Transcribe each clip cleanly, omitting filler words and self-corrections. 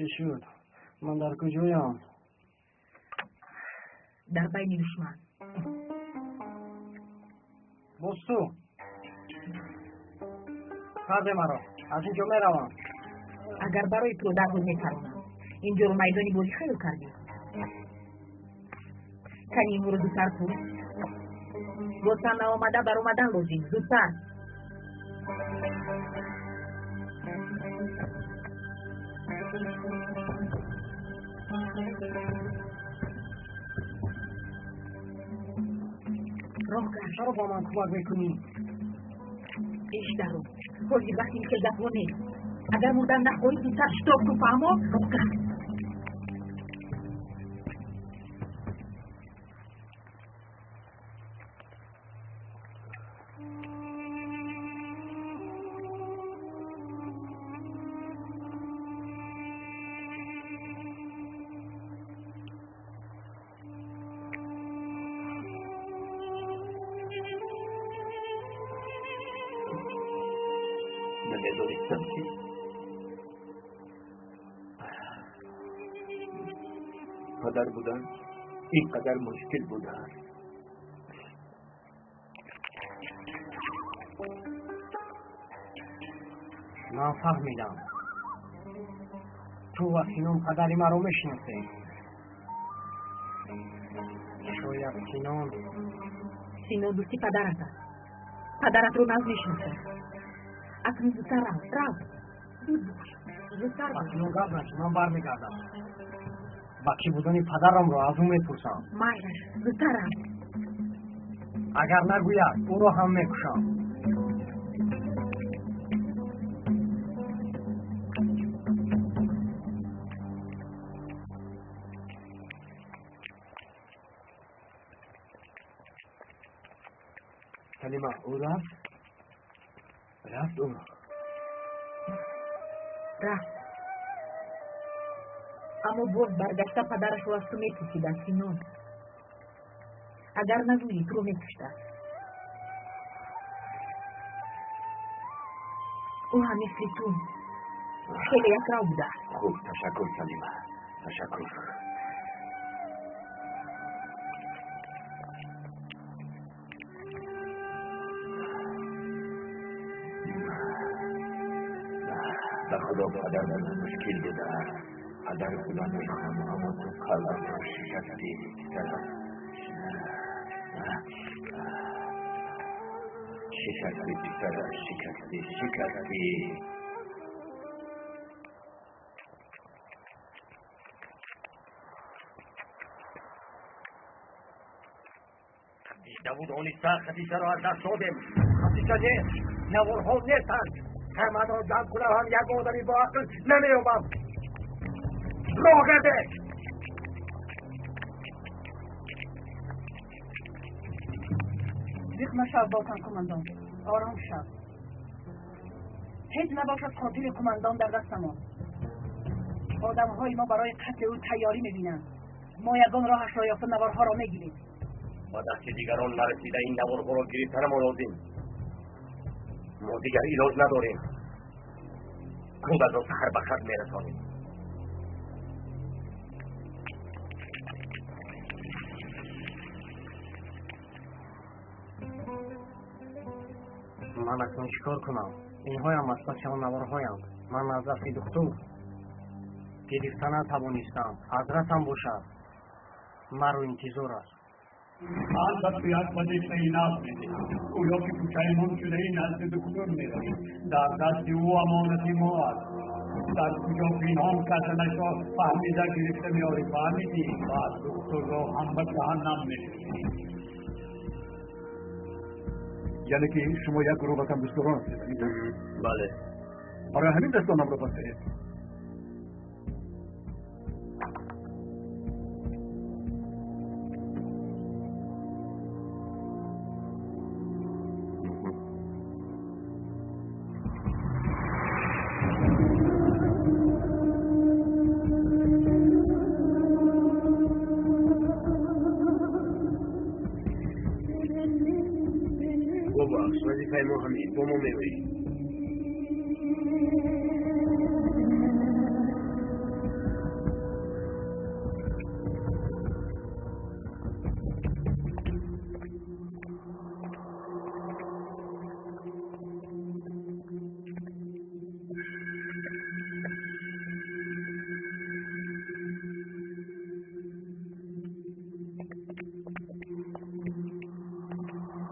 Чӣ шуд? Ман дар куҷоям? Дар байни душман. Боз ту? Карде маро. Аз ин ҷо меравам. Агар барои туро дарҳол метаронам. Инҷоро майдони бозӣ хаёл кардӣ. Кани инҳоро зудтар кун. Бо сар наомада баромадан лозим. Зудтар. Роҳ кард. Чаро ба ман кӯмак мекунӣ? Иш даро. Ҳозир вақти ин хел гапҳо нест. Агар мурдан нахоҳӣ, зудтар шитоб кун, фаҳмо? Роҳ кард. Намедонистам ки падар будан ин қадар мушкил будааст. Ман фаҳмидам. Ту ва Синон падари маро мешиносед. Шояд Синон. Синон дӯсти падарат аст. Падаратро нағз мешиносад. Акнун зудтар рав, рав. Зуд бош, зудтар бош. Ба Синон гап нашуд, ман бармегардам. Ба кӣ будани падарамро аз ӯ мепурсам. Майлаш, зудтар рав. Агар нагӯяд, ӯро ҳам мекушам. Салима, ӯ рафт? Рафт ӯ? Рафт. Аммо боз баргашта падарашро аз ту мепурсид, аз Синон. Агар нагӯӣ, туро мекуштад. Ӯ ҳам мисли ту хеле якрав будааст. Хуб, ташаккур, Салима, ташаккур. Ба худо падар будан мушкил будааст. Падар будан мехоҳам, аммо ту қалбамро шикастӣ, писарам. Шикастӣ, писарам, шикастӣ, шикастӣ. Давуд ониста Хадичаро аз даст додем. Хадича нест, наворҳо нестанд. Ҳамаро ҷамъ кунам, ҳам як одами бо ақл намеёбам. Роҳ гарде! Зиқ машав, ботан кумандон. Ором шав. Ҳеҷ набошад қотили кумандон дар дастамон. Одамҳои мо барои қатли ӯ тайёрӣ мебинанд. Мо ягон роҳашро ёфта наворҳоро мегирем. Ба дасти дигарон нарасида ин наворҳоро гирифтанамон лозим. Мо дигар илоҷ надорем. Кӯдакро саҳар ба хат мерасонем. Ман акнун чӣ кор кунам? Инҳоям аз паси он наворҳоянд. Ман аз дасти духтур гирифта натавонистам. Ҳазратам бошад, маро интизор аст. Ман ба ту як вазифаи нав медиҳам. Гӯё ки пушаймон шудаи назди духтур меравӣ. Дар дасти ӯ амонати мо аст. Дар куҷо пинҳон карданашро фаҳмида гирифта меорӣ. Фаҳмидӣ? Баъд духтурро ҳам ба ҷаҳаннам мекушӣ. Яъне ки шумо як гурӯҳ ватандӯстдорон ҳастед? Бале. Барои ҳамин дастонамро бастаед. Бубахш, вазифаи мо ҳамин, бо мо меоӣ.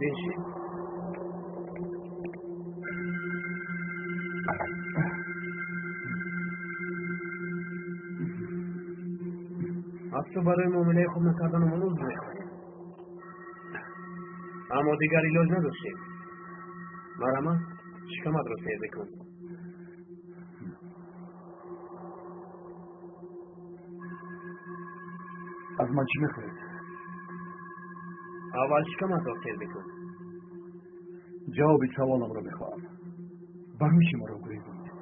Биншин. Аз ту барои муомилаи хуб накарданамон узр мехоҳем. Аммо дигар илоҷ надоштем. Марҳамат, шикаматро сер бикун. Аз ман чӣ мехоҳед? Аввал шикаматро сер бикун. Ҷавоби саволамро мехоҳам. Барои чӣ маро гурезондед?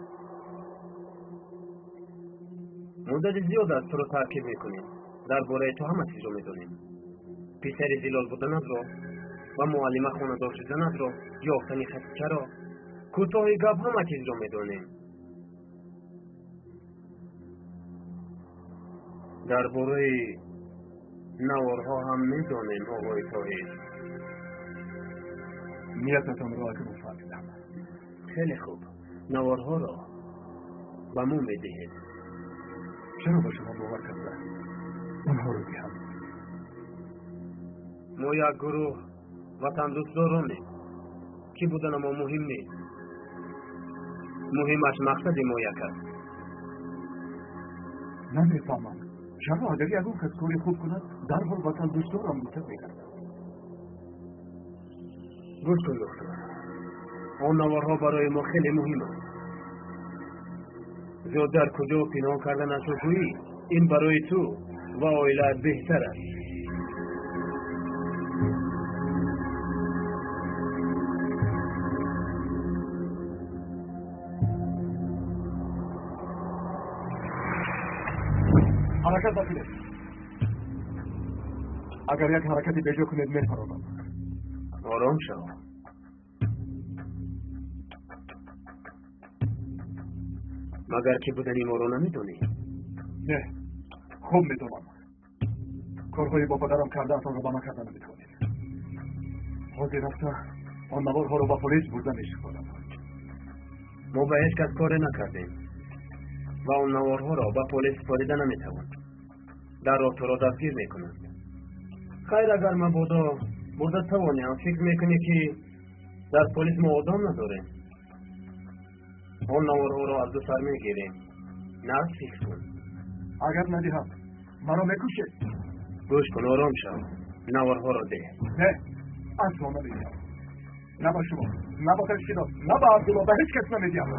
Муддати зиёд аст туро таъқиб мекунем. Дар бораи ту ҳама чизро медонем. Писари зилол буданатро ва муаллима хонадор шуданатро, ёфтани Хатичаро, кӯтоҳи гап ҳама чизро медонем. Дар бораи наворҳо ҳам медонем, оғои Тоҳир. Ниятатонро акнун фаҳмидам. Хеле хуб. Наворҳоро ба мо медиҳед. Чаро ба шумо бовар карда онҳоро диҳам? Мо як гурӯҳ ватандӯстдоронем. Кӣ буданамо муҳим нест. Муҳимаш мақсади мо як аст. Намефаҳмам. Чаро агар ягон кас кори хуб кунад, дарҳол ватандӯстдорам гуфта мегардад? Гӯш кун, духтур. Он наворҳо барои мо хеле муҳиманд. Зиёд дар куҷо пинҳон карданашро гӯӣ, ин барои ту ва оилаат беҳтар аст. Ҳаракат накунед. Агар як ҳаракати беҷо кунед, мефаронам. Ором шав. Магар ки будани моро намедонӣ? Не, хуб медонам. Корҳои бо падарам кардаатонро ба ман карда наметавонед. Ҳозир рафта он наворҳоро ба полис бурда месупорам. Мо ба ҳеҷ кас коре накардем ва он наворҳоро ба полис супорида наметавон. Дар роҳ туро дастгир мекунанд. Хайр, агар мабодо бурда тавонем, фикр мекунӣ ки дар полис мо одам надорем? Он наворҳоро аз ду сар мегирем. Нағз фикр кун. Агар надиҳам, маро мекушед? Гӯш кун, ором шав. Наворҳоро деҳ. Не, асло намедиҳам. На ба шумо, на ба ташкилот, на ба Абдулло, ба ҳеҷ кас намедиҳам.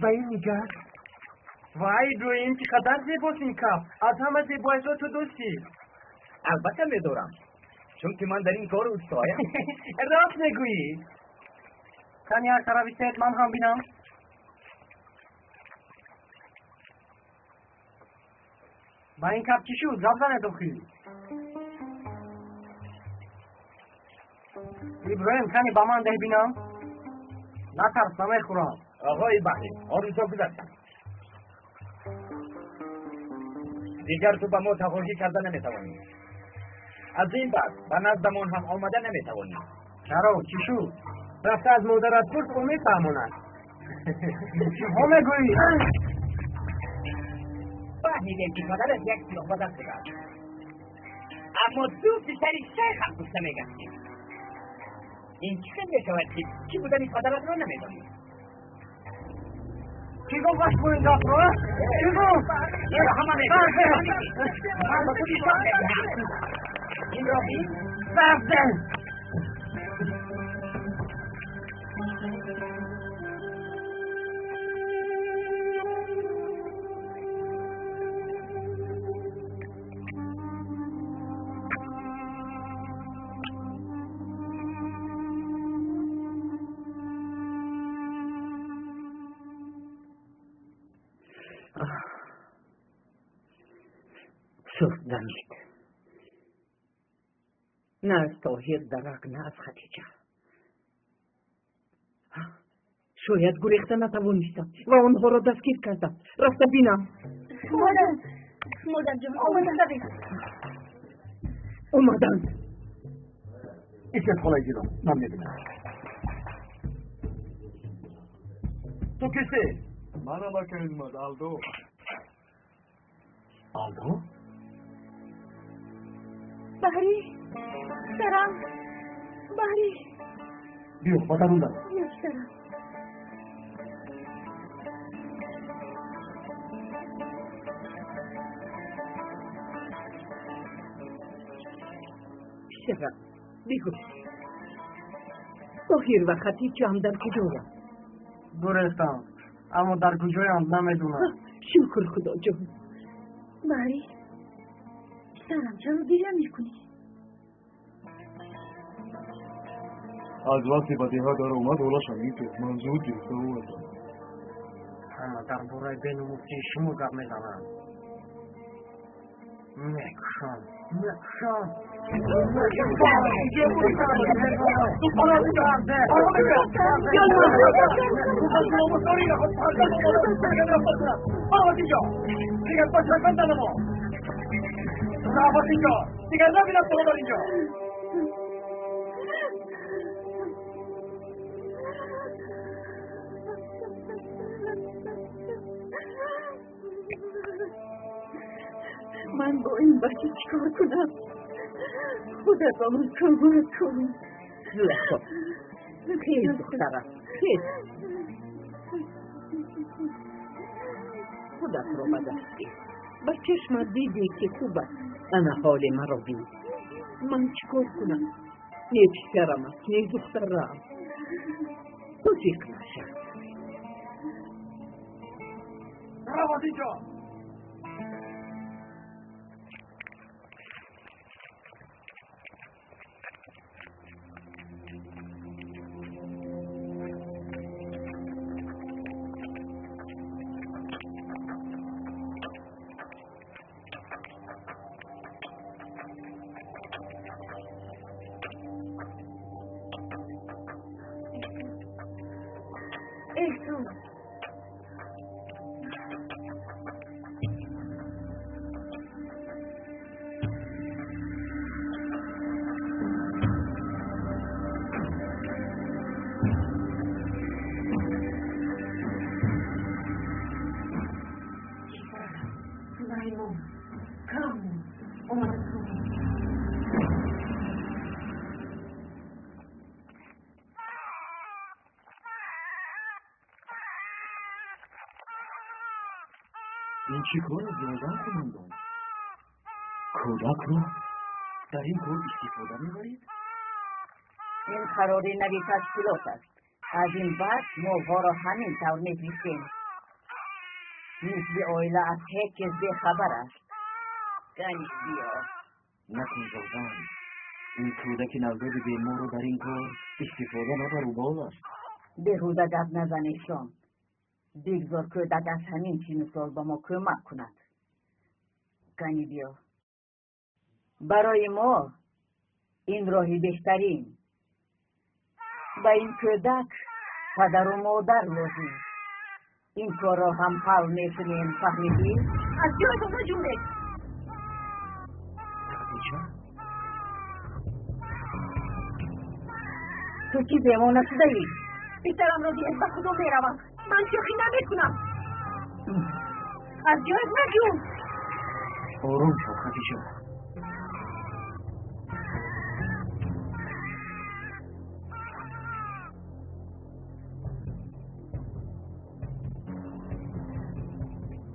Ба ин нигар. Вай, Иброҳим, чӣ қадар зебост ин каф! Аз ҳама зебояшро ту доштӣ. Албатта медорам, чунки ман дар ин кор устоям. Рост мегӯӣ. Кани як тараф истед, ман ҳам бинам. Ба ин каф чӣ шуд? Гап занед охир. Иброҳим, кани ба ман деҳ бинам. Натарс, намехӯрам. Оғои Баҳрӣ, он рӯзҳо гузаштанд. Дигар ту ба мо тағоҳӣ карда наметавонӣ. Аз ин баъд ба наздамон ҳам омада наметавонӣ. Чаро? Чӣ шуд? Рафта аз модарат пурс, ӯ мефаҳмонад. Чиҳо мегӯӣ? Фаҳмидем ки падарат як сиёҳбадаст будааст. Аммо ту писари шайхам гуфта мегаштӣ. Ин чӣ хел мешавад ки кӣ будани падаратро намедонӣ? Чӣ гуфт бо ин гапро? Чӣ гуфт? Инро ҳама медонанд. Ман ба ту нишон медиҳам. Инро бин. Сафдан! Суст дамид. На аз Тоҳир дарак, на аз Хатиҷа. Шояд гурехта натавонистам ва онҳоро дастгир кардам. Рафта бинам. Модар, модарҷон, омаданд. Омаданд. Истед, холаи Зино, ман мебинам. Ту кистӣ? Ман аллакай хизмат, Алдо. Алдо? Баҳрӣ, писарам, Баҳрӣ. Биё, ба дарун дар. Биё, писарам. Писарам, бигӯ. Тоҳир ва Хатича ҳам дар куҷоянд? Гурехтанд, аммо дар куҷоянд намедонам. Шукр Худоҷон. Баҳрӣ, писарам, чаро гиря мекунӣ? Аз вақте ба деҳа даромад, ҳолаш ҳамин шуд. Ман зуд гирифта овардам. Ҳама дар бораи беномусии шумо гап мезананд. Мекушам, мекушам. Ман бо ин бача чӣ кор кунам? Худат ба ман кӯмак кун. Зулайхо, хез духтарам, хез. Худатро ба даст гир. Ба чашмат дидӣ, ки хуб аст. Ана ҳоли маро бин. Ман чӣ кор кунам? Не писарам аст, не духтарам. Ту фикр наша. Рав аз инҷо! Эҳсон, писарам, Сулаймон, кам омада хоб. Ин чӣ кор аст, ёрдам кумандан? Кӯдакро дар ин кор истифода мебаред? Ин қарори нави ташкилот аст. Аз ин баъд молҳоро ҳамин тавр мефиристем. Мисли оила аз ҳеҷ чиз бехабар аст. Гани биё. Накун зован. Ин кӯдаки навзоди беморро дар ин кор истифода набар, убол аст. Беҳуда гап назан, Эҳсон. Бигзор кӯдак аз ҳамин синну сол ба мо кӯмак кунад. Гани биё. Барои мо ин роҳи беҳтарин. Ба ин кӯдак падару модар лозим. Ин корро ҳам ҳал мекунем, фаҳмидӣ? Аз ҷоятон наҷунбед. Хатича? Ту чӣ бемона шудаӣ? Писарамро диҳед, ба Худо меравам. Ман шӯхӣ намекунам. Аз ҷоят наҷун. Ором шав, Хатича.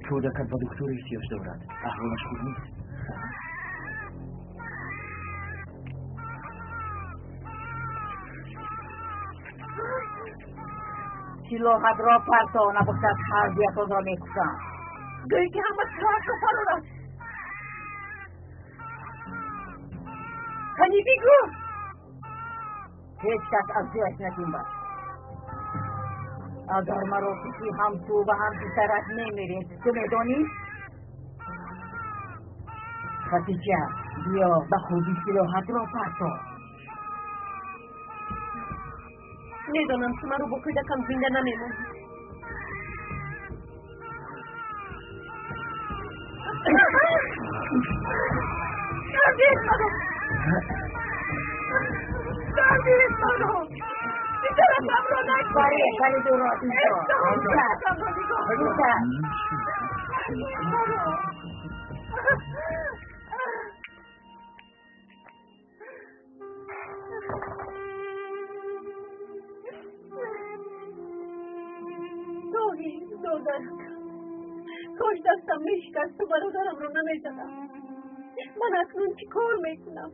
Кӯдакат ба духтур эҳтиёҷ дорад. Аҳволаш хуб нест. Силоҳатро парто, набошад ҳардуятонро мекушам. Гӯӣ ки ҳама силоҳашро фарорад. Қани бигӯ. Ҳеҷ кас аз ҷояш наҷунбад. Агар маро кушӣ, ҳам ту ва ҳам писарат мемиред. Ту медонӣ? Хатича, биё, ба хубӣ силоҳатро парто. Медонам, ки маро бо кӯдакам зинда намемонӣ. Дардед маро! Дардед маро! Писаратамро накуш. Бале, бале, дуруст. Эҳсон, писаратамро нигоҳ кун. Тоҳир, додарак, кош дастам мешикасту бародарамро намезадам. Ман акнун чӣ кор мекунам?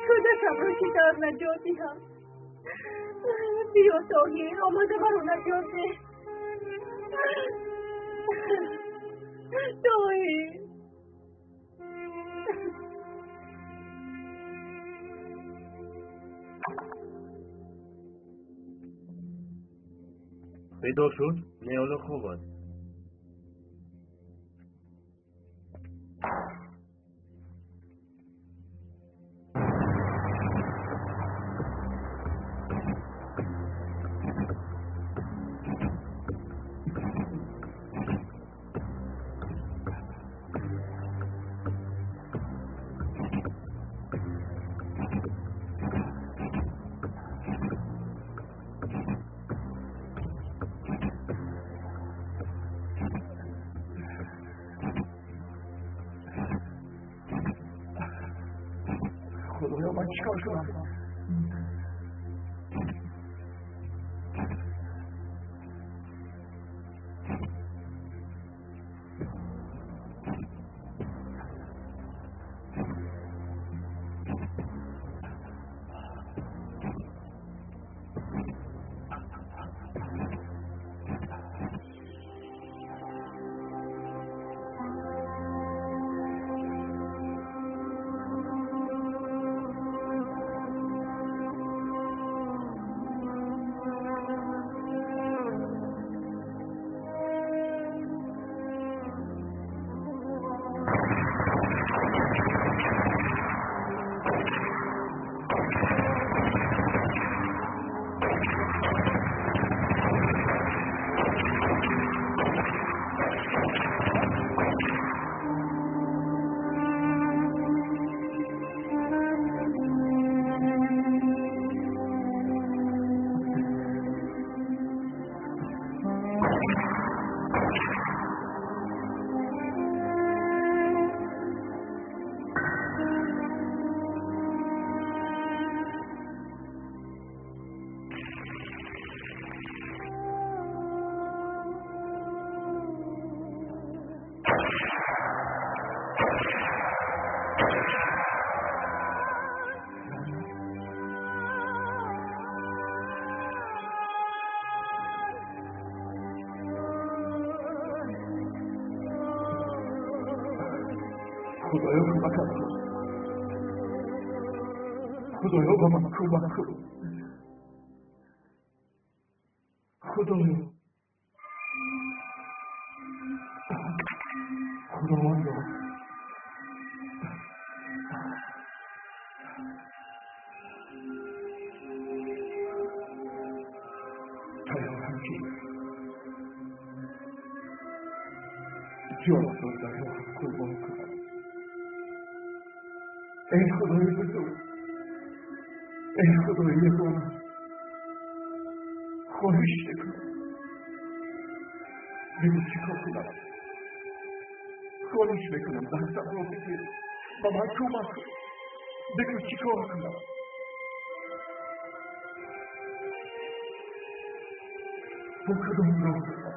Кӯдакамро чӣ тавр наҷот диҳам? Биё, Тоҳир, омада маро наҷот деҳ. Тоҳир. Бедор шуд? Не, ҳоло хоб аст. Худоё, ман чӣ кор кунам? Худоё, кӯмакам кун. Худоё, ба ман кӯмак кун. Худоё, Худовандо, тайёрам ки ҷонатро дар роҳат қурбон кунам. Эй Худои бузург, эй Худои ягона, хоҳиш мекунам, бигӯ чӣ кор кунам. Хоҳиш мекунам, дастамро бигир, ба ман кӯмак кун. Бигӯ чӣ кор кунам. Бо кадом роҳ бирам?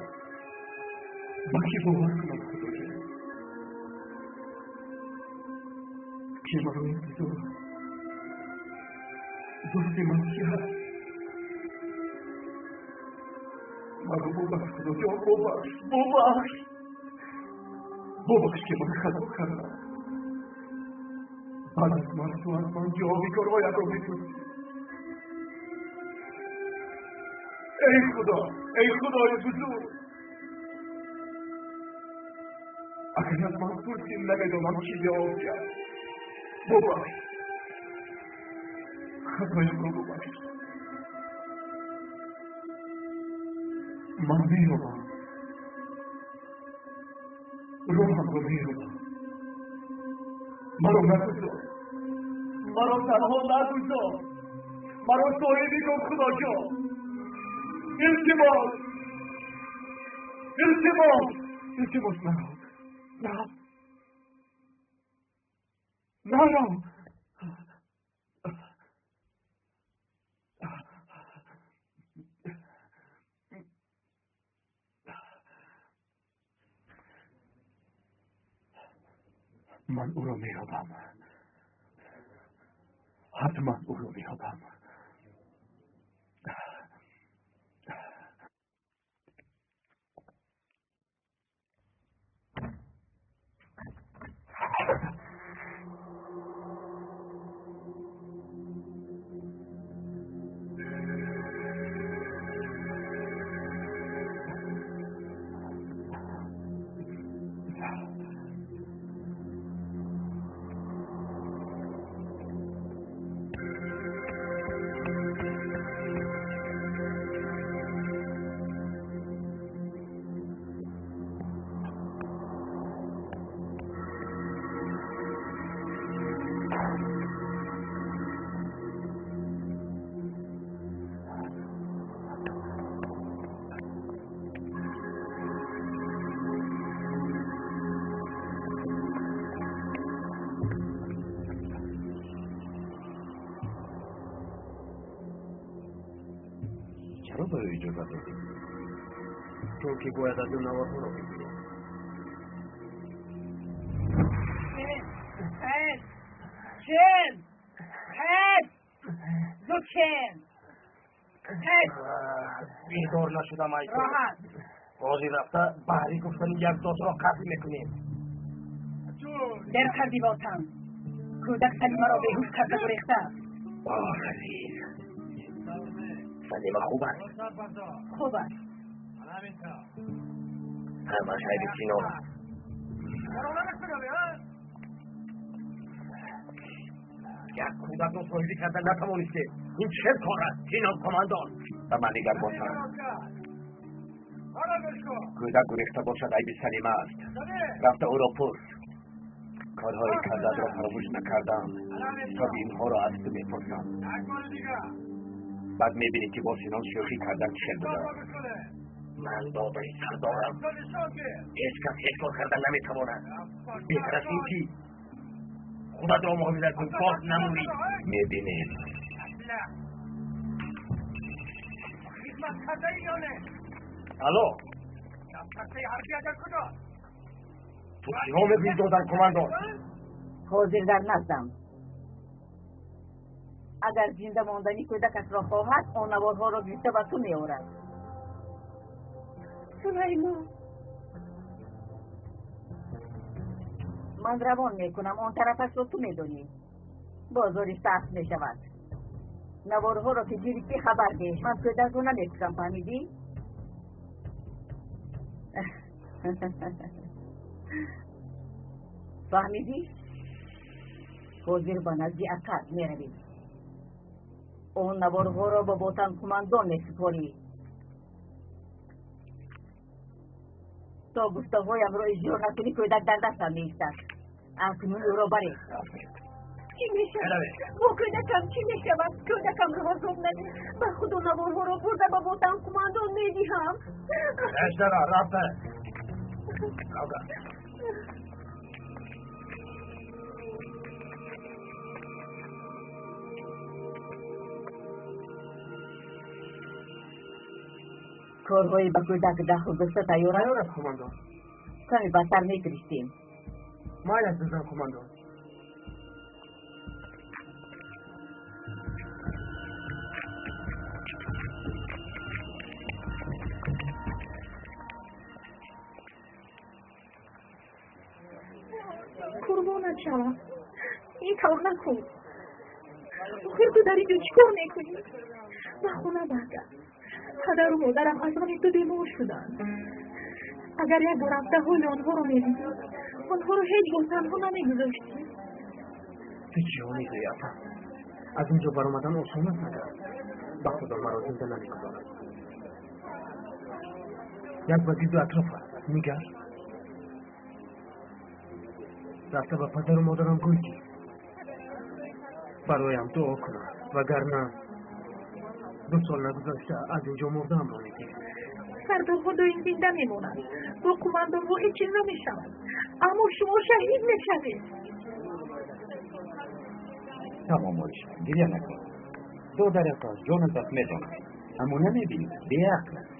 Ба кӣ бовар кунам, Худоҷон? Ки маро интизор аст? Дӯсти ман кӣ ҳаст? Маро бубахш, Худоҷон, бубахш, бубахш, бубахш, ки ман хато кардам. Баъд аз марг ту аз ман ҷавоби корҳоятро мепурсӣ. Эй Худо, эй Худои бузург, агар аз ман пурсӣ, намедонам чӣ ҷавоб диҳам. Бубахш, хатоямро бубахш. Ман меёбам, роҳамро меёбам. Маро нагузор, маро танҳо нагузор, Маро соҳибӣ кун, Худоҷон. Илтимос, илтимос, илтимос, наро, наро, наро. Ман ӯро меёбам, ҳатман ӯро меёбам. Чаро ба ӯ иҷозат додӣ? Чунки бояд аз ӯ наворҳоро бигирем. Чен! Хез! Зуд чен! Хез! Бедор нашудам, айто. Роҳат! Ҳозир рафта баҳри гуфтани як зотро қатл мекунем. Дер кардӣ, Ботан. Кӯдак Салимаро беҳуш карда гурехта. Офарин. Салима хуб аст? Хуб аст. Ҳамаш айби Синон аст. Як кӯдакро соҳибӣ карда натавонистем. Ин чӣ кор аст, Синон командон? Ба ман нигар, Ботан. Кӯдак гурехта бошад, айби Салима аст. Рафта ӯро пурс. Корҳои кардаатро фаромӯш накардам. Ҳисоби инҳоро аз ту мепурсам. Баъд мебинӣ, ки бо Синон шӯхӣ кардан чӣ хел будааст. Ман додари сардорам. Ҳеҷ кас ҳеҷ кор карда наметавонад. Беҳтар аст ин ки худатро муҳофизат кун, боз намурӣ. Мебинем. Алло, ту чиҳо мегӯӣ, додар командон? Ҳозир дар наздам. Агар зинда мондани кӯдакашро хоҳад, он наворҳоро гирифта ба ту меорад. Сулаймон, ман равон мекунам, он тарафашро ту медонӣ. Бозори сахт мешавад. Наворҳоро ки гирифтӣ, хабар деҳ. Ман кӯдакро намекушам, фаҳмидӣ? Фаҳмидӣ? Ҳозир ба назди акад меравӣ. Он наворҳоро ба Ботан кумандон месупорӣ. То гуфтаҳоямро иҷро накунӣ, кӯдак дар дастам меистад. Акнун ӯро баред. Чӣ мешавад? Бо кӯдакам чӣ мешавад? Кӯдакамро азоб надеҳ. Ба худо, наворҳоро бурда ба Ботан кумандон медиҳам. Эждара, рафта. Корҳои ба кӯдак дахл дошта тайёр аст? Тайёр аст, командон. Каме баъдтар мефиристем. Майл аст, дузан командон. Қурбонат шавам, ин тавр накун. Охир ту дар инҷо чӣ кор мекунӣ? Ба хона баргард. Падару модарам аз ғами ту бемор шуданд. Агар як бор рафта ҳоли онҳоро медидӣ, онҳоро ҳеҷ гоҳ танҳо намегузоштӣ. Ту чиҳо мегӯӣ, апа? Аз ин ҷо баромадан осон аст магар? Ба худо, маро зинда намегузорад. Як ба гирду атроф аст, нигар. Рафта ба падару модарам гӯй, ки бароям дуо кунанд, вагарна 2 сол нагузашта аз инҷо мурдаамро медид. Сардорҳо доим зинда мемонанд, бо қумандонҳо ҳеҷ чиз намешавад, аммо шумо шаҳид мешавед. Тамом Оиша, гиря накун. Додарат аст, ҷонат аст, медонам, аммо намебинӣ, беақл аст.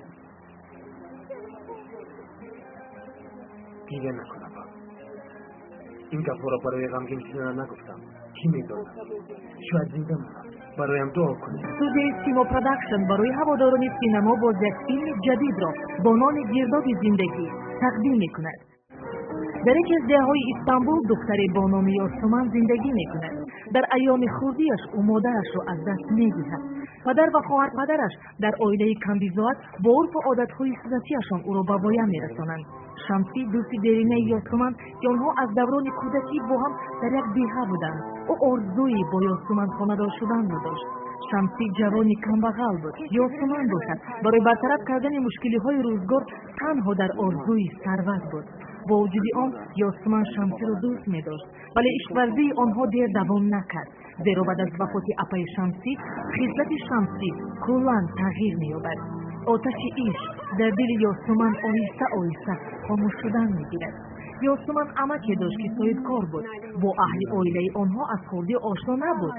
Гиря накун, апа. Ин гапҳоро барои ғамгин шудана нагуфтам. Кӣ медонад, шояд зинда монад. Бароям дуо кунед. Студияи Симо Продакшн барои ҳаводорони синамо боз як филми ҷадидро бо номи Гирдоби зиндагӣ тақдим мекунад. Дар яке аз деҳаҳои Истанбул духтаре бо номи Ёсуман зиндагӣ мекунад. Дар айёми хурдиаш ӯ модарашро аз даст медиҳад. Падар ва хоҳарпадараш дар оилаи камбизоат бо урфу одатҳои суннатиашон ӯро ба воя мерасонанд. Шамсӣ дӯсти деринаи Ёсуман, ки онҳо аз даврони кӯдакӣ бо ҳам дар як деҳа буданд. Ӯ орзуи бо Ёсуман хонадор шуданро дошт. Шамсӣ ҷавони камбағал буд. Ёсуман бошад барои бартараф кардани мушкилиҳои рӯзгор танҳо дар орзуи сарват буд. Бо вуҷуди он Ёсуман Шамсиро дӯст медошт, вале ишқварзии онҳо дер давом накард, зеро баъд аз вафоти апаи Шамсӣ хислати Шамсӣ куллан тағйир меёбад. Оташи ишқ дар дили Ёсуман оҳиста оҳиста хомӯш шудан мегирад. Ёсуман амаке дошт, ки соҳибкор буд. Бо аҳли оилаи онҳо аз хурдӣ ошно набуд.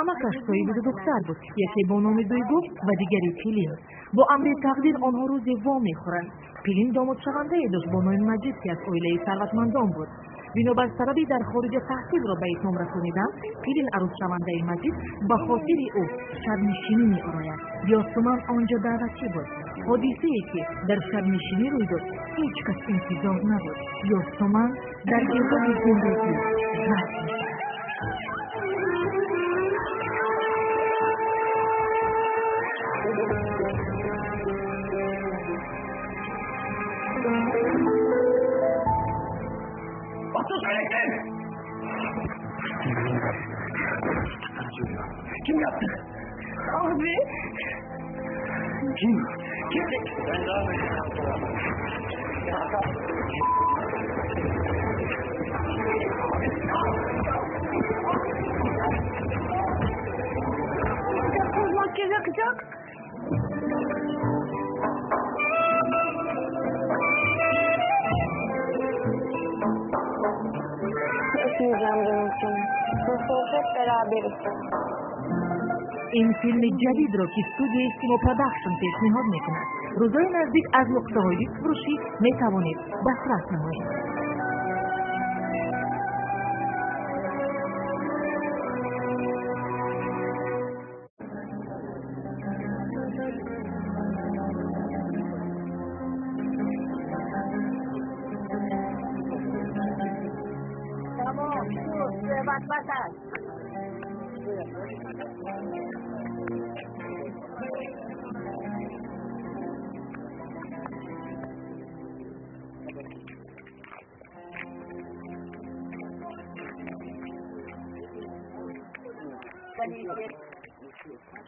Амакаш соҳиби ду духтар буд, яке бо номи Дуйгу ва дигари Пилин. Бо амри тақдир онҳо рӯзе во мехӯранд. Пилин домодшавандае дошт бо номи Маҷид, ки аз оилаи сарватмандон буд. Бинобар сабаби дар хориҷа таҳсилро ба итмом расонидан, Пилин арӯсшавандаи Маҷид ба хотири ӯ шабнишинӣ меорояд. Ёсуман он ҷо даъватчӣ буд. Ҳодисае ки дар шабнишинӣ рӯй дод, ҳеҷ кас интизор набуд. Ёсуман дар гирдоби зиндагӣ ғарқ мешавад. Kim yaptı? Abi. Kim? Kim? Makyaj akacak. Öpmeyeceğim canım seni. Nasıl olsa hep beraberiz. Ин филми ҷадидро, ки студияи Симо Продакшн пешниҳод мекунад, рӯзои наздик аз нуқтаҳои дискфурӯшӣ метавонед дастрас намоед. Тамом шуд, суҳбат бас аст.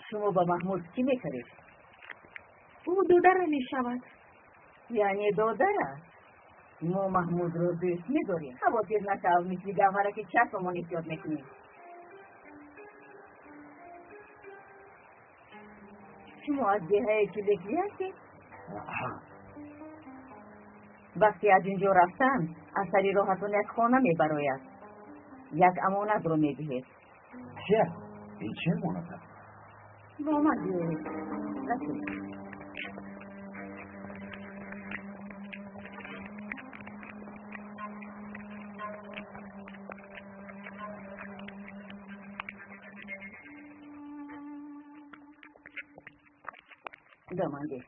Шумо ба Маҳмуд чӣ мекардед? Ӯ додарам мешавад. Яъне додара? Мо Маҳмудро дӯст медорем. Хавотир нашав, мисли гавҳара ки чашмамон эҳтиёт мекунем. Шумо аз деҳаи Чӯбеклӣ ҳастед? Вақте аз ин ҷо рафтан, аз сари роҳатон як хона мебарояд. Як амонатро медиҳед. Чӣ? Ин чӣ амонат аст? Бо ман биёед. Расид. Домандед.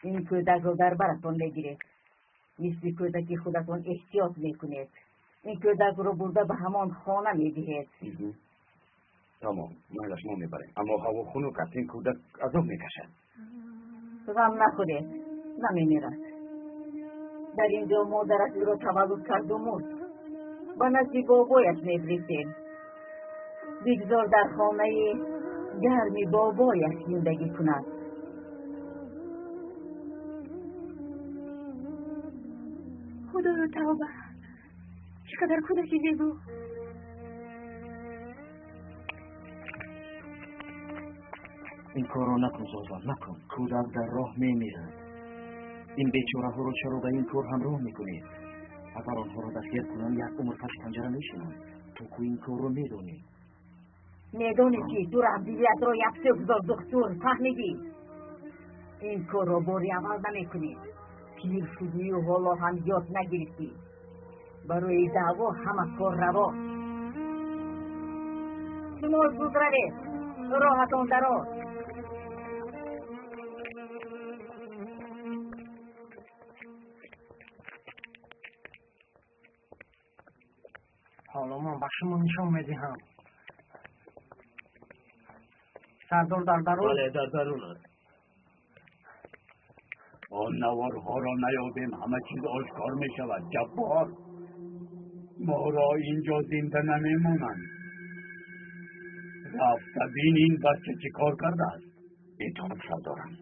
Ин кӯдакро дар баратон мегиред. Мисли кӯдаки худатон эҳтиёт мекунед. Ин кӯдакро бурда ба ҳамон хона медиҳед. Тамом, майлаш, мо мебарем. Аммо ҳаво хунук аст, ин кӯдак азоб мекашад. Ғам нахӯред, намемирад. Дар ин ҷо модараш ӯро таваллуд карду мурд. Ба назди бобояш мефиристем. Бигзор дар хонаи гарми бобояш зиндагӣ кунад. Худоё, тавба! Чӣ қадар кӯдаки зебо! Ин корро накун, Зозон, накун. Кӯдак дар роҳ мемирад. Ин бечораҳоро чаро ба ин кор ҳамроҳ мекунед? Агар онҳоро дастгир кунам, як умр паси панҷара мешинам. Ту ку ин корро медонӣ. Медонӣ ки ту раҳдилиятро як сӯ гузор, духтур, фаҳмидӣ? Ин корро бори аввал намекунӣ. Пир шудию ҳоло ҳам ёд нагирифтӣ. Барои даъво ҳама кор раво. Шумо зуд равед, роҳатон дароз. Ҳоло ман ба шумо нишон медиҳам. Сардор дар дарун? Бале, дар дарун аст. Он наворҳоро наёбем, ҳама чиз ошкор мешавад. Ҷаббор, моро инҷо зинда намемонанд. Рафта бин ин бача чӣ кор кардааст. Медонам, сардорам.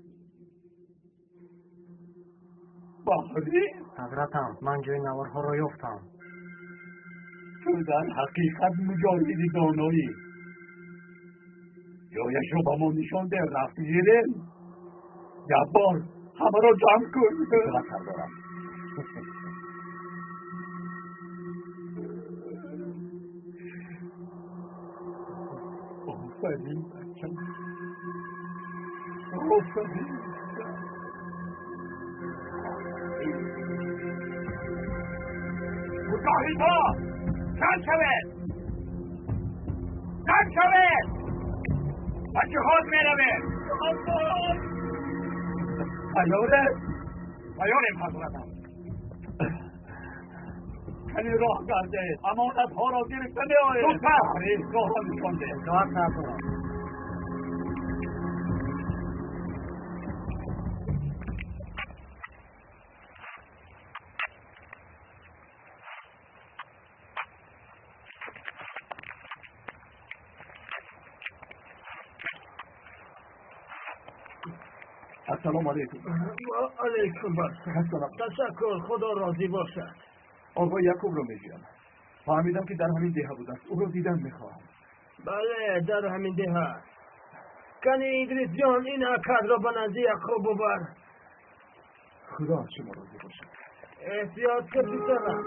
Баҳрӣ? Ҳазратам, ман ҷои наворҳоро ёфтам. Ту дар ҳақиқат муҷоҳиди доноӣ. Ҷояшро ба мо нишон деҳ, рафти гирем. Ҷаббор, ҳамаро ҷамъ кун. Сардорам. Офарин, бачам. Офарин. Муҷоҳидҳо, ҷамъ шавед! Ҷамъ шавед! Ба ҷиҳод меравем! Тайёред? Тайёрем, ҳазратам. Кани роҳ гардед, амонатҳоро гирифта меоед. Зудтар! Роҳро нишон деҳ. Итоат, сардорам. Ассалому алайкум. Ва алайкум ассалом. Ташаккур, Худо розӣ бошад. Оғои Якубро мегӯям. Фаҳмидам ки дар ҳамин деҳа будааст. Ӯро дидан мехоҳам. Бале, дар ҳамин деҳа. Кани Идрисҷон, ин акадро ба назди Яқуб бубар. Худо аз шумо розӣ бошад. Эҳтиёт кун, писарам.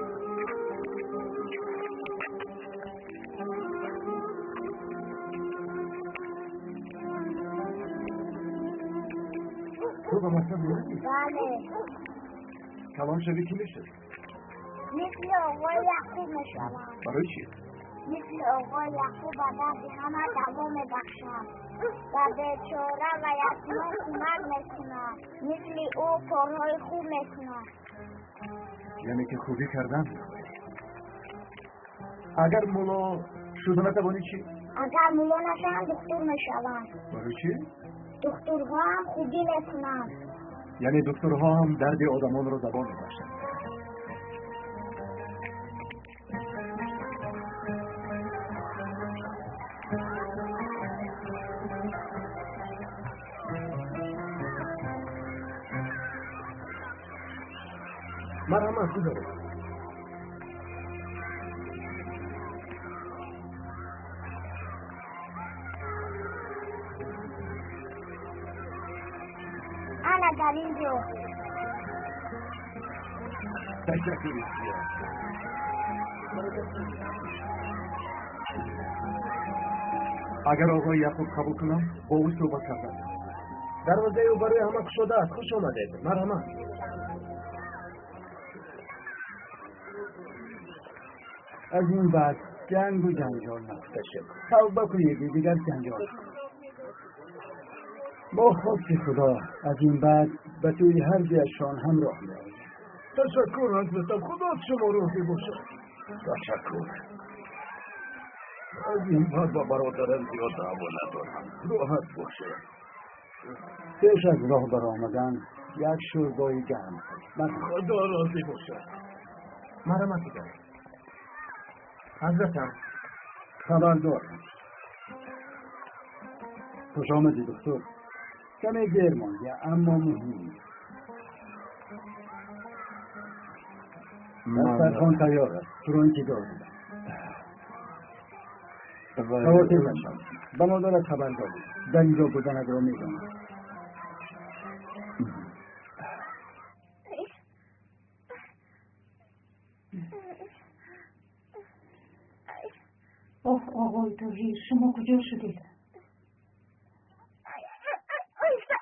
Ту ба мактаб меравӣ? Бале. Калон шавӣ кӣ мешавӣ? Мисли оғои Яқуб мешавам. Барои чӣ? Мисли оғои Яқуб ба дарди ҳама даво мебахшам. Ба бечора ва ятимон кӯмак мекунам. Мисли ӯ корҳои хуб мекунам. Яъне ки хубӣ кардан мехоҳӣ. Агар мулло шуда натавонӣ чӣ? Агар мулло нашавам, духтур мешавам. Барои чӣ? Духтурҳо ҳам хубӣ мекунанд. Яъне духтурҳо ҳам дарди одамонро даво мебахшанд. Марҳамат, гузаред. Ана дар ин ҷо. Ташаккури зиёд. Агар оғои Яқуб қабул кунам, бо ӯ суҳбат кардан. Дарвозаи ӯ барои ҳама кушода аст. Хуш омадед. Марҳамат. Аз ин баъд ҷангу ҷанҷол накун. Тавба кунед, дигар ҷанҷол. Бо хости Худо аз ин баъд ба сӯи ҳар дуяшон ҳамроҳ меоем. Ташаккур, ҳазратам. Худо аз шумо розӣ бошад. Ташаккур. Аз ин баъд ба бародарам зиёд даъво надорам. Роҳат бошед. Пеш аз роҳ баромадан як шӯрбои гарм. Худо розӣ бошад. Марҳамат дигар. Ҳазратам. Хабар дорам. Хуш омадӣ, духтур. Каме дер монди, аммо муҳим. Дастархон тайёр аст. Туро интизор будам. خاطر نشو. به مادرت خبر دادی. در اینجا بودنت را میدانم. آه آقای طاهر، شما کجا شدید؟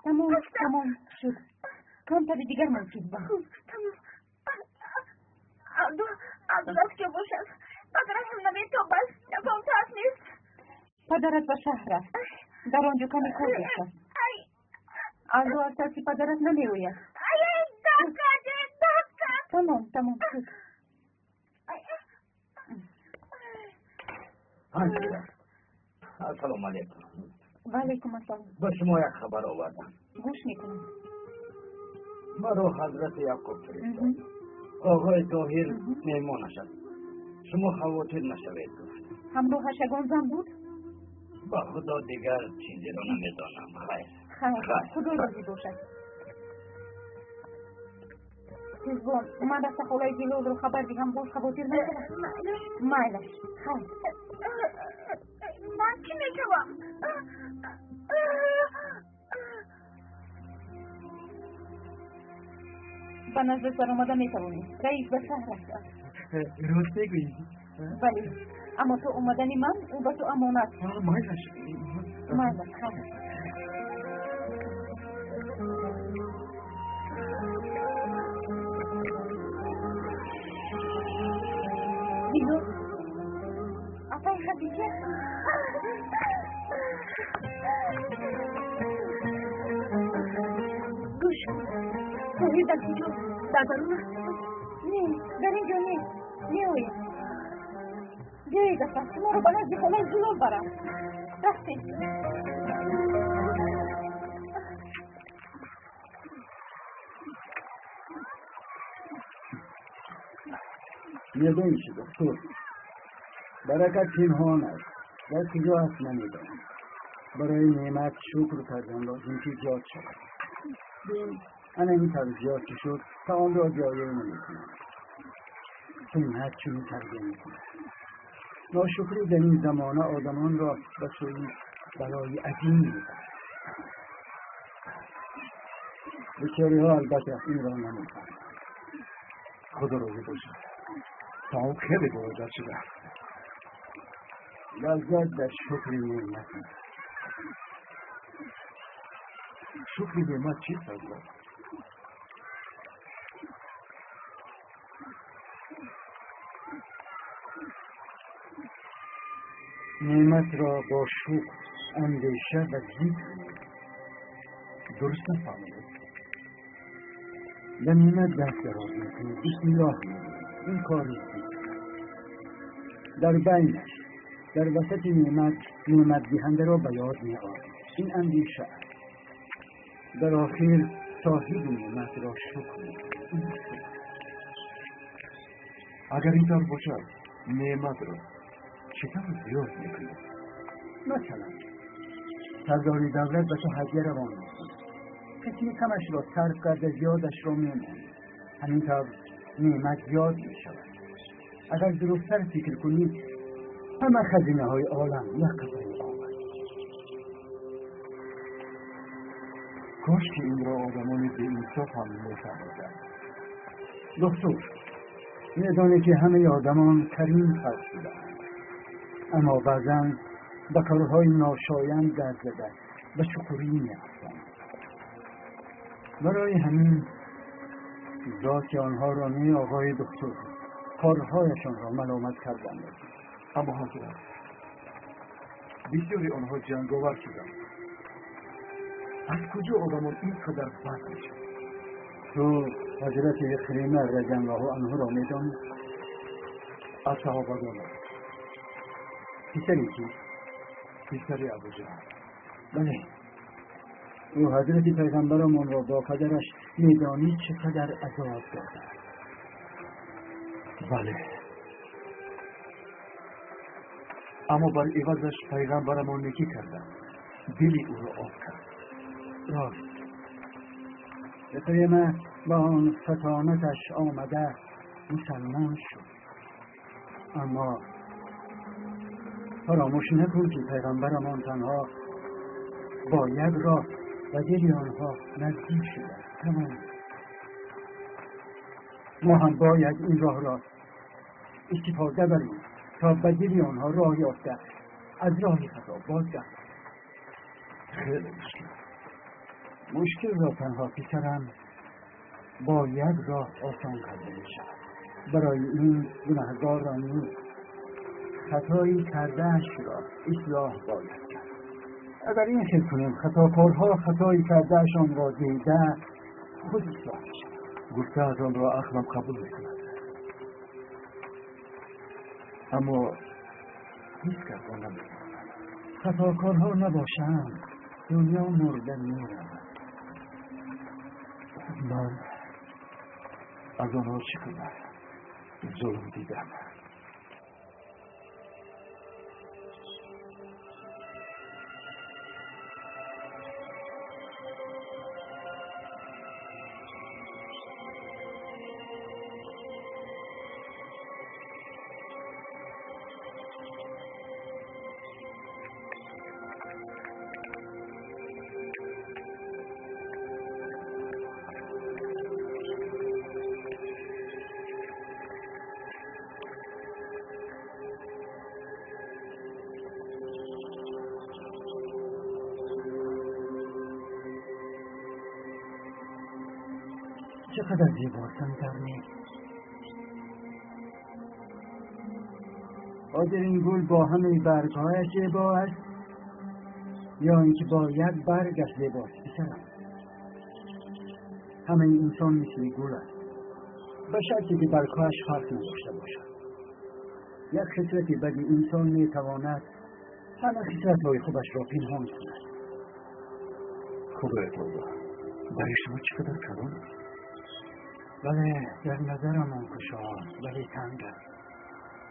تمام تمام شد. کمتر دیگر من چیز با. تمام. عبدالله کجا باشد؟ پدرش هم نمیتابد. یکم ترس نیست. پدرت به شهر رفت. در آنجا کمی کار داشت. عبدو از ترس پدرت نمیآید. تمام تمام شد. السلام علیکم. و علیکم السلام. به شما یک خبر آوردم. گوش میکنم. مرا حضرت یعقوب فرستاد. آقای طاهر مهمانش است. شما خواطر نشوید گفت. همراهش یگان زن بود؟ با خدا دیگر چیزی را نمیدانم. خیر خیر، خدا راضی باشد. تیزبان من رفته خالای زلال رو خبر دیهم. باز خواطر نشود. مایلش. خیر. من چی میشوم؟ به نزد سر آمده میتوانی. رئیس به شهر رفته است. راست میگویی؟ بله، اما تو آمدن من او به تو امانت. مایلش. مایلش. خیر. بیلو اپای خدیجه. گوش کن. طاهر در کجاست؟ در درون است؟ نه، در اینجا نیست. میآید. بیایید اصلا شما رو به نزد خاله زلال برم. رفتیم. میدانی چی دکتر؟ برکت پنهان است. در کجا است نمیدانم. برای نعمت شکر کردن لازم که زیاد شود. ببین انا این طور زیاد که شد تا آن را جایه نمیکنم. قیمت چنین تربیه میکند. ناشکری در این زمانه آدمان را به سوی بلای عظیم میبرد. بسیاری ها البته این را نمیفهمند. خدا راضی باشد. تمام خیلی باوجد شده است. لذت در شکر نعمت است. شکر نعمت چیست حضرت؟ نعمت را با شکر، اندیشه و ذکر درست نفهمید. به نعمت دست دراز میکنید، بسم الله میگویید. این کار نیست. در بینش، در وسط نعمت، نعمت دهنده را به یاد می آورید. این اندیشه است. در آخر صاحب نعمت را شکر میکنید. اگر اینطور باشد نعمت را چطور زیاد میکنید؟ مثلا سردار دولت به تو هدیه روان میکند. کسی کمش را صرف کرده زیادش را میماند. همینطور نعمت زیاد می شود. اگر درستتر فکر کنی همه خزینه های عالم یک قطره آب است. کاش که این را آدمان بی انصاف هم میفهمیدند. دکتر میدانی که همه آدمان کریم خلق شدهاند، اما بعضا به کارهای ناشایند دست زده به چقوری میافتند. برای همین ذات آنها را نه آقای دکتر، کارهایشان را ملامت کردند. اما حضرت بسیاری آنها جنگاور شدند. از کجا آدمان اینقدر بد میشوند؟ تو حضرت عکرمه رضی الله عنه را میدانی؟ از صحابگان است. پسری کیست؟ پسر ابوجهل. بله، او حضرت پیغمبرمان را با پدرش میدانی چقدر عذاب داده. بله، اما بر عوضش پیغمبرمان نیکی کردند، دل او را آب کرد. راست، عکرمه با آن فطانتش آمده مسلمان شد، اما فراموش نکن که پیغمبرمان تنها با یک راه و دل آنها نزدیک شده. تمام. ما هم باید این راه را استفاده بریم تا به دل آنها راه یافته از راه خطا بازگردند. خیلی مشکل. مشکل را تنها پسرم با یک راه آسان کرده می شود. برای این گناهگار را نیست، خطایی کرده‌اش را اصلاح باید کرد. اگر این خیل کنیم خطاکارها خطایی کرده‌شان را دیده خود اصلاح می شود. گفته از آن را عقلم قبول می کند، اما هیچ کس را نمی کند. خطاکارها نباشند دنیا مرده می رود. من از آنها چقدر ظلم دیدم. چقدر زیباستن ترمی. آیا این گل با همه برگهایش زیبا است یا اینکه با یک برگش زیباست؟ پسرم، همه انسان مثل گل است، به شرطی که برگهایش فرق نداشته باشد. یک خصلت بدی انسان میتواند همه خصلت‌های خوبش را پنهان کند. خدای توبه، برای شما چقدر کلان است. بله، در نظرمان کشاد ولی تنگ است.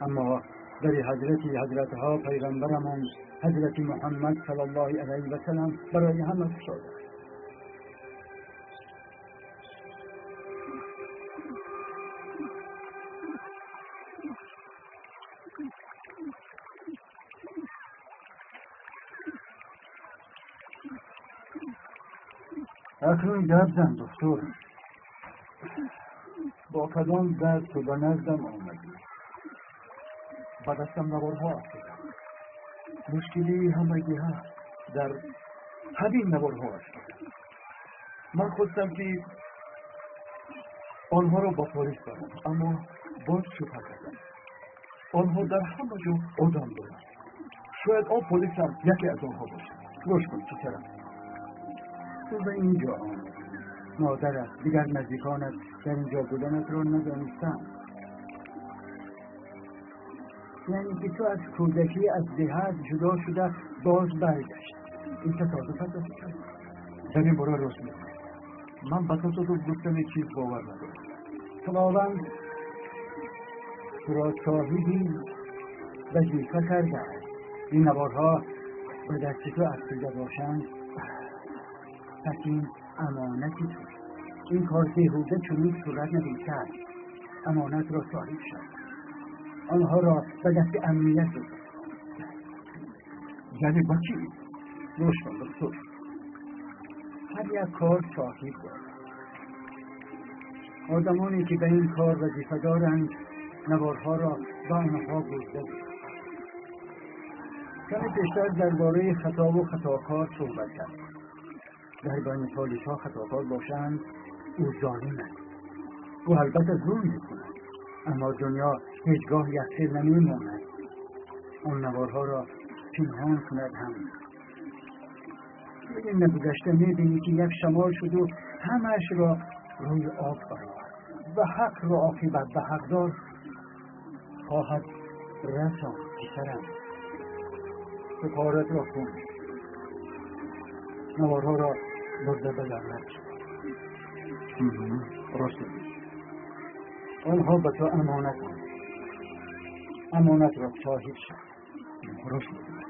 اما در حضرتها پیغمبرمان حضرت محمد صلی الله علیه و سلم برای همه کشاد است. اکنون گپ زن دکتر. با کدام درد تو به نزدم آمدی؟ به دستم نوارها افتادم. مشکلی همگی هست در همین نوارها افتادم. من خواستم که آنها را با پلیس برم، اما باز شبهه کردم. آنها در همه جا آدم دارند. شاید آن پلیس هم یکی از آنها باشد. گوش کن پسرم، تو به اینجا آمدی. مادرت دیگر نزدیکانت در اینجا بودنت را ندانستم. یعنی که تو از کودکی از دهت جدا شده باز برگشت. این تصادف است. در این باره راست می‌گویی. من به تصادف گفتن چیز باور ندارم. خداوند تو را صاحبی وظیفه کرده است. این نوارها به دست تو افتاده باشند، پس این امانتی تو. این کار بیهوده چنین صورت نمی‌گیرد. امانت را صاحب شد، آنها را به دست امنیت بده. یعنی با کی؟ گوش کن دکتر، هر یک کار صاحب دارد. آدمانی که به این کار وظیفه دارند نوارها را به آنها برده بود. کمی پیشتر درباره خطا و خطاکار صحبت کرد. در بین پالیس‌ها خطاکار باشند او ظالم است. او البته ظلم می‌کند، اما دنیا هیچگاه یکسر نمی‌ماند. آن نوارها را پنهان کند هم. این نگذشته می‌بینی که یک شمال شد و همش را روی آب برآورد و حق را عاقبت به حقدار خواهد رساند. پسرم، تو کارت را کن. نوارها را برده به دولت. راست می‌گویی. آنها به تو امانتند. امانت را صاحب شد. راست می‌گویی.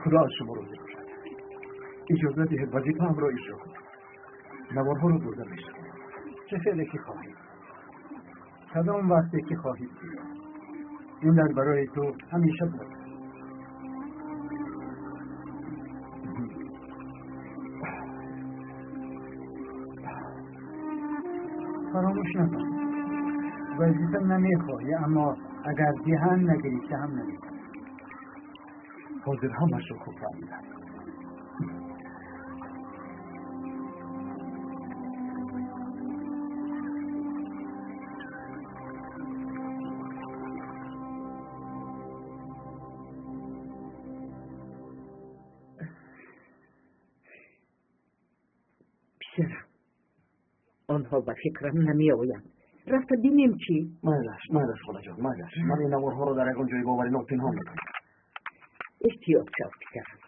خدا از شما راضی باشد. اجازه دهید وظیفه‌ام را اجرا کنم. نوارها را برده می‌شوم. چه فعلی که خواهید، کدام وقتی که خواهید. این در برای تو همیشه بود. Фаромӯш накун, вазифа намехоҳӣ, аммо агар диҳанд нагирифта ҳам наметавонӣ. Ҳозир ҳамашро хуб фаҳмидам. Писарам, онҳо ба фикрам намеоянд. Рафта бинем чӣ? Майлаш, майлаш, холаҷон, майлаш. Ман ин наворҳоро дар ягон ҷои боваринок пинҳон мекунам. Эҳтиёт шав, писарам.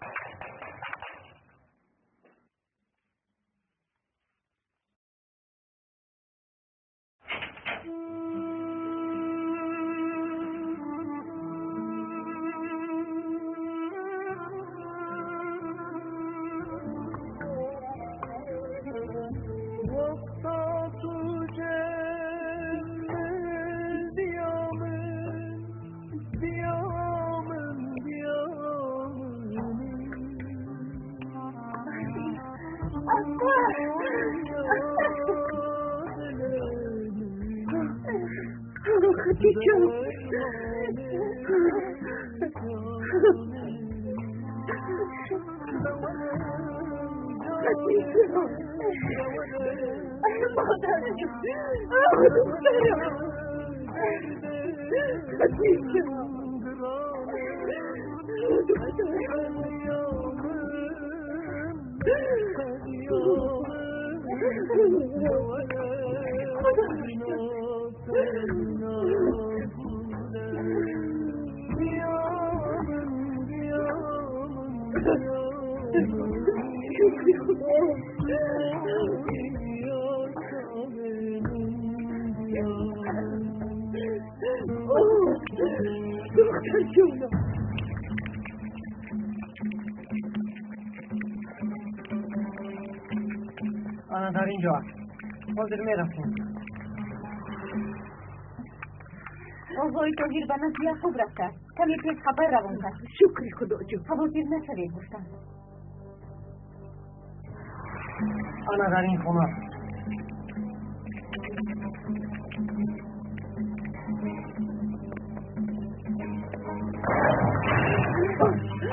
Ана дар ин ҷо аст. Ҳозир мерасем. Оғои Тоҳир ба назди Яъқуб рафтааст. Каме пеш хабар равон кард. Шукри Худоҷон. Хавотир нашавед, гуфтанд. Ана дар ин хона.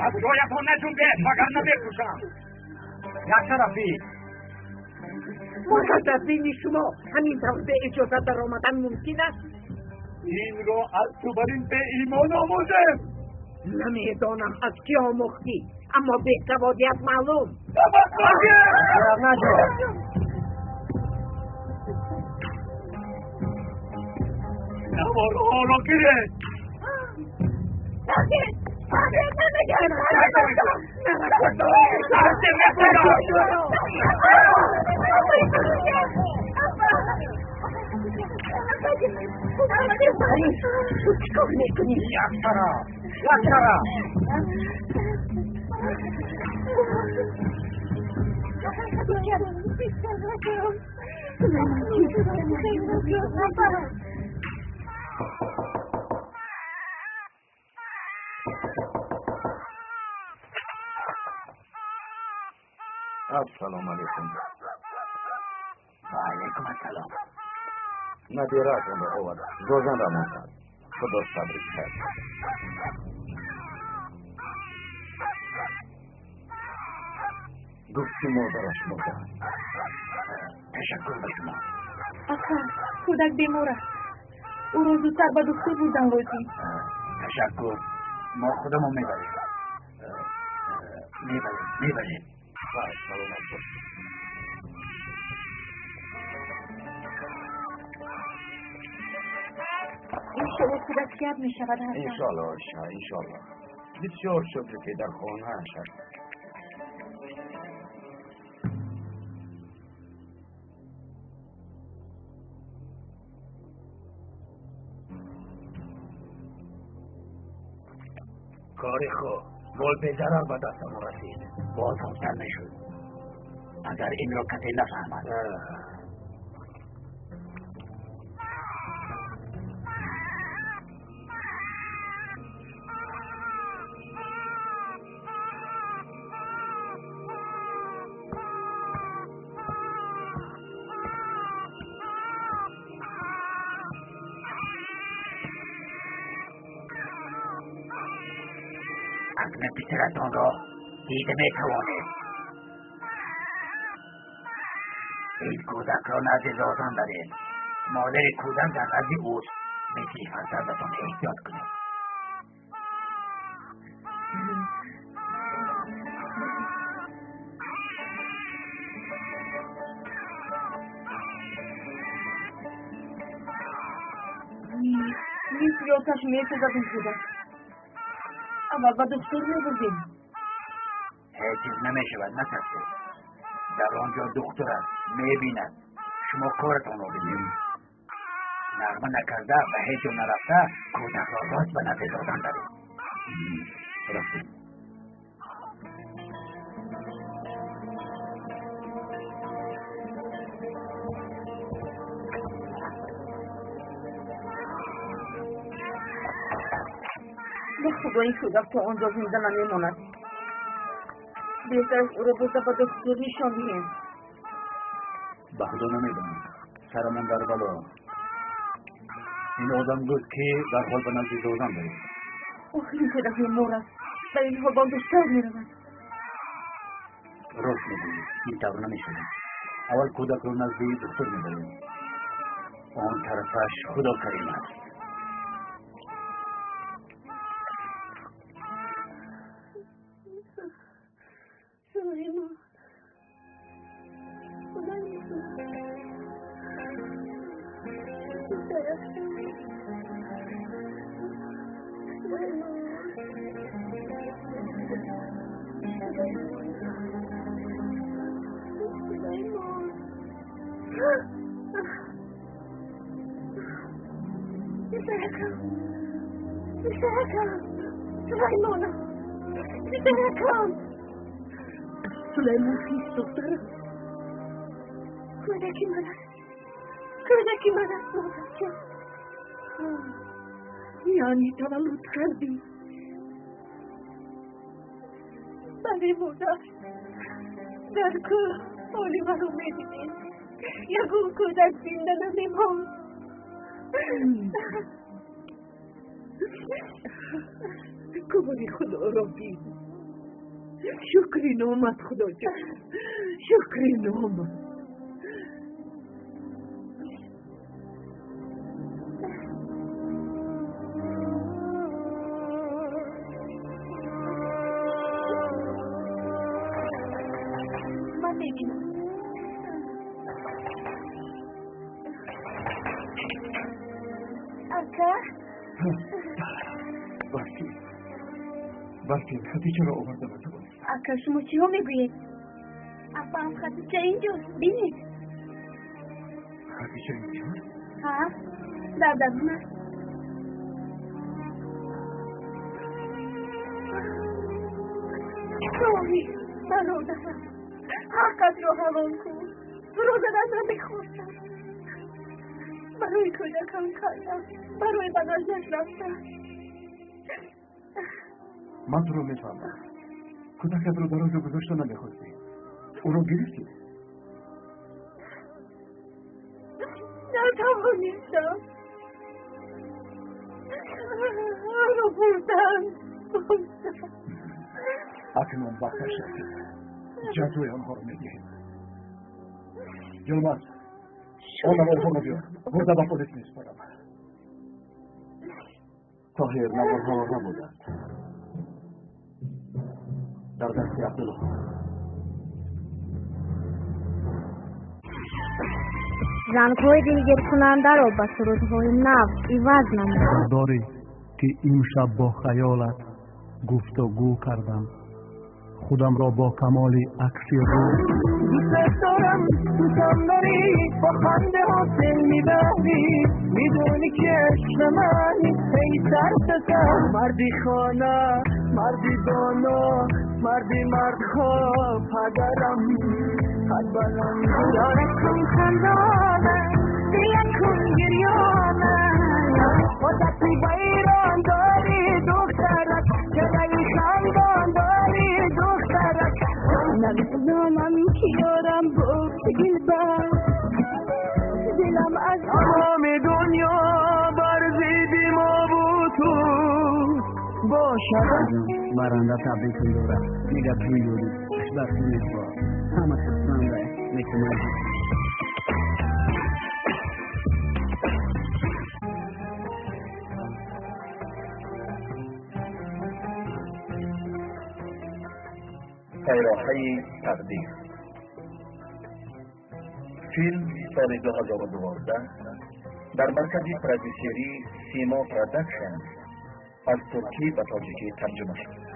Аз ҷоятон наҷунбед, вагарна мекушам. Як тарафӣ. Магар дар дини шумо ҳамин тавр беиҷоза даромадан мумкин аст? Инро аз ту бар ин беимон омӯзем. Намедонам аз кӣ омӯхтӣ, аммо бесаводият маълум. Наҷо. Наворҳоро гиред. Ту чӣ кор мекунӣ? Як тараф, як тараф. Ассалому алайкум. Ва алайкум ассалом. Набираатонро оварда, зозан равон кард. Худо сабри кард. Гуфт ки модараш мурдааст. Ташаккур ба шумо. Ака, кӯдак бемор аст. Ӯро зудтар ба духтур бурдан лозим. Ташаккур. Мо худамон мебарем. Мебарем, мебарем. Хайр, саломат бошед. Иншоалло кӯдак сиҳат мешавад, Ҳасан. Иншоалло, Оиша, иншоалло. Бисёр шукр ки дар хонааш аст. Кори хуб, мол безарар ба дастамон расид. Боз хубтар мешуд агар инро касе нафаҳмад. Чашми писаратонро дида метавонед. Ин кӯдакро назди зозан баред. Модари кӯдак дар назди ӯст. Мисли фарзандатон эҳтиёт кунед. Мисли оташ месӯзад ин кӯдак. Аввал ба духтур мебурдем. Ҳеҷ чиз намешавад, натарсед. Дар он ҷо духтур аст, мебинад. Шумо коратонро бинед. Нағма накарда ба ҳеҷ ҷо нарафта кӯдакро рост ба назди зозан баред. Рафтем. Ба худо ин кӯдак то он ҷо зинда намемонад. Беҳтар аст ӯро бурда ба духтур нишон диҳем. Ба худо намедонам. Сарамон дар бало. Ин одам гуфт ки дарҳол ба назди зозан баред. Охир ин кӯдак бемор аст. Ба ин ҳол ба он бештар меравад. Рост мегӯӣ, ин тавр намешавад. Аввал кӯдакро назди духтур мебарем. Он тарафаш Худо карим аст. Сулаймон, Сулаймон, Сулаймон, писаракам, писаракам, Сулаймона, писаракам. Сулаймон кист, духтарам? Кӯдаки ман аст, кӯдаки ман аст, модарҷон. Яъне таваллуд кардӣ? Бале, модар. Дар кӯҳ ҳоли маро медидед. Ягон кӯдак зинда намемонд. Кори Худоро бин. Шукри номат, Худоҷон, шукри номат. Ман мебинам. Ака? Барфин, Барфин, Хатичаро оварда натавонистам. Ака, шумо чиҳо мегӯед? Апаам Хатича инҷост, бинед. Хатича инҷост? Ҳа, дар дарун аст. Тоҳир, бародарам, ҳаққатро ҳалол кун. Туро задан намехостам. Барои кӯдакам кардам, барои ба наздаш рафтам. Ман туро мефаҳмам. Кӯдакатро дар он ҷо гузошта намехостӣ. Ӯро гирифтӣ? Натавонистам. Ӯро бурданд. Акнун вақташ расид. Ҷазои онҳоро медиҳем. Йилмаз, он наворҳоро биёр. Бурда ба полис месупорам. Тоҳир наворҳоро набуданд. Дар дасти Абдулло. Зангҳои дилгиркунандаро ба сурудҳои нав иваз намуд. Дорӣ ки имшаб бо хаёлат гуфтугӯ кардам. Худамро бо камоли акси рӯ دوست دارم، دوستم داری، با خنده ها دل میبری، میدونی که عشق منی ای سر سر. مردی خانه، مردی دانا، مردی مردها، پدرم قد بلند. یارکم خندانه، دلکم گریانه، واسه بیران داری دخترک، چرای خندان داری دخترک. نمیدانم که یارم بود دلبر، دلم از تمام دنیا بر ضد ما بود تو باشد. Баранда табрикам дорад. Мега ту ёди хушбахтӣ мехоҳад. Ҳама хурсанда мекунад. Пайроҳаи тақдир. Филм соли 2012 дар маркази продюсерии Симо Продакшн аз туркӣ ба тоҷикӣ тарҷума шуд.